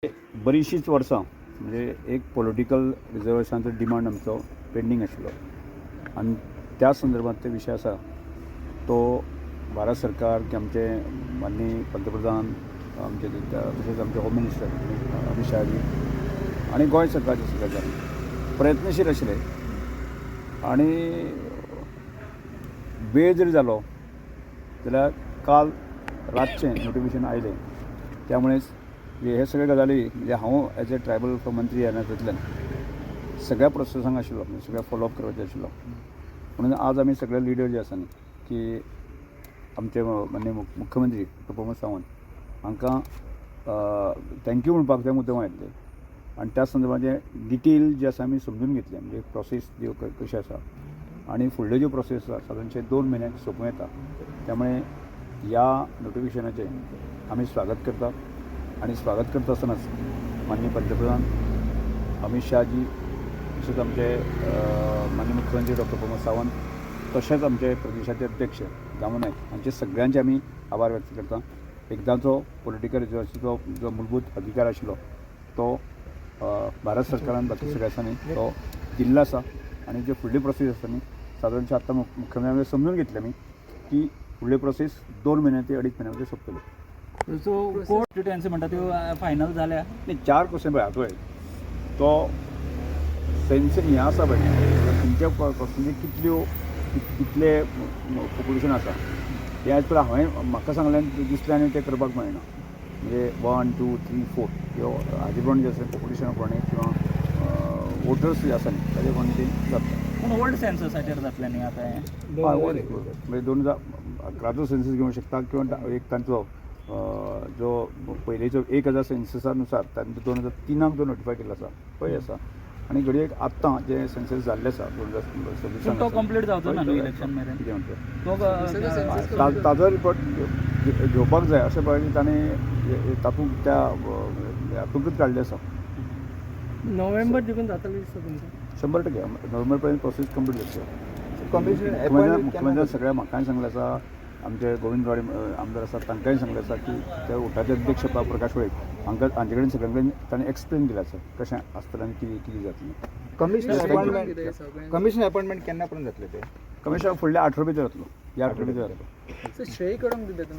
बरीचशींच वर्सां म्हणजे एक पॉलिटिकल रिजर्वेशनाचो डिमांड आमचो पेंडींग आशिल्लो आनी त्या संदर्भात ते विशय आसा तो भारत सरकार की आमचे माननीय पंतप्रधान आमचे तशेंच आमचे होम मिनिस्टर अमित शहाजी आनी गोंय सरकारचे सरकार प्रयत्नशील आशिल्ले आनी वेळ जरी जालो जाल्यार काल रातचें नोटिफिकेशन आयलें. त्यामुळे हे सगळे गजाली म्हणजे हांव एज अ ट्रायबल मंत्री ह्या नात्यांतल्यान सगळ्या प्रोसेसांक आशिल्लो, म्हणजे सगळ्या फॉलोअप करपाचें आशिल्लो. म्हणून आज आमी सगळे लिडर जे आसा न्ही की आमचे माननीय मुख्यमंत्री डॉ. प्रमोद सावंत हांकां thank you म्हणपाक ते मुद्दम आयिल्ले आनी त्या संदर्भात डिटेल जे आसा आमी समजून घेतलें, म्हणजे प्रोसेस ज्यो कशी आसा आनी फुडल्यो ज्यो प्रोसेस आसा सादारणशे 2 म्हयन्याक सोंपूं येता. त्यामुळे ह्या नोटिफिकेशनाचें आमी स्वागत करता आनी स्वागत करता आसतनाच माननीय पंतप्रधान अमित शहाजी तशेंच आमचे माननीय मुख्यमंत्री डॉक्टर प्रमोद सावंत तशेंच आमचे प्रदेशाचे अध्यक्ष दामू नायक हांचे सगळ्यांचे आमी आभार व्यक्त करता. एकदांचो पॉलिटिकल रिजर्वेशनाचो जो मूलभूत अधिकार आशिल्लो तो भारत सरकारान बाकी सगळ्या आसा न्ही तो दिल्लो आसा आनी जे फुडली प्रोसेस आसा न्ही सादारणशे आतां मुख्यमंत्र्यान समजून घेतलें आमी की फुडली प्रोसेस 2 म्हयने ते 2.5 म्हयन्या भितर सोंपतली. सो कॉन्स्टिट्युएन्सी म्हणटा त्यो फायनल जाल्या? नाही, 4 क्वेश्चन पळय आतां पळय तो सेन्स हें आसा पळय खंयच्या क्वेश्चनाचे कितल्यो कितले पॉप्युलेशन आसा हें आयज पळय हांवें म्हाका सांगलें दिसलें आनी तें करपाक मेळना. म्हणजे 1 2 3 4 ह्यो हाजे प्रमाणे जे आसा पॉप्युलेशना प्रमाणे किंवा वोटर्स जे आसा न्ही ताजे प्रमाणे ते जाता. पूण ओल्ड सेन्ससाचेर जातलें न्ही आतां हें? हय, म्हणजे 2011चो सेन्सस घेवंक शकता किंवा एक तांचो जो पयलींचो 1000 सेन्ससा नुसार तांचो 2003 जो नोटिफाय केल्लो आसा पळय आसा आनी घडये आत्तां जे सेन्सस जाल्ले आसा 2026 पूण तो कंप्लीट जावचो ना न्हू इलेक्शन मेरेन? कितें म्हणटा तो ताजो रिपोर्ट घेवपाक जाय अशें पळय ताणें तातूंत त्या हातूंतच काडलें आसा. नोव्हेंबर देखून जातलो दिसता तुमकां? 100% नोव्हेंबर पर्यंत प्रोसेस कंप्लीट जातली. कमिशन मुख्यमंत्र्यान सगळ्या म्हाकाय सांगलें आसा, आमचे गोविंद गावडे आमदार आसात तांकांय सांगलें आसा की त्या उठाचे अध्यक्ष प्रकाश वेळीप हांकां हांचे कडेन सगळ्यां कडेन ताणें एक्सप्लेन केलें आसा कशें आसतलें आनी कितें कितें जातलें. Commission Thank you. Appointment, commission appointment केन्ना पर्यंत जातले ते? कमिशन फुडल्या आठवड्या भितर जातलो, ह्या आठवड्या भितर जातलो. श्रेय करून दिता.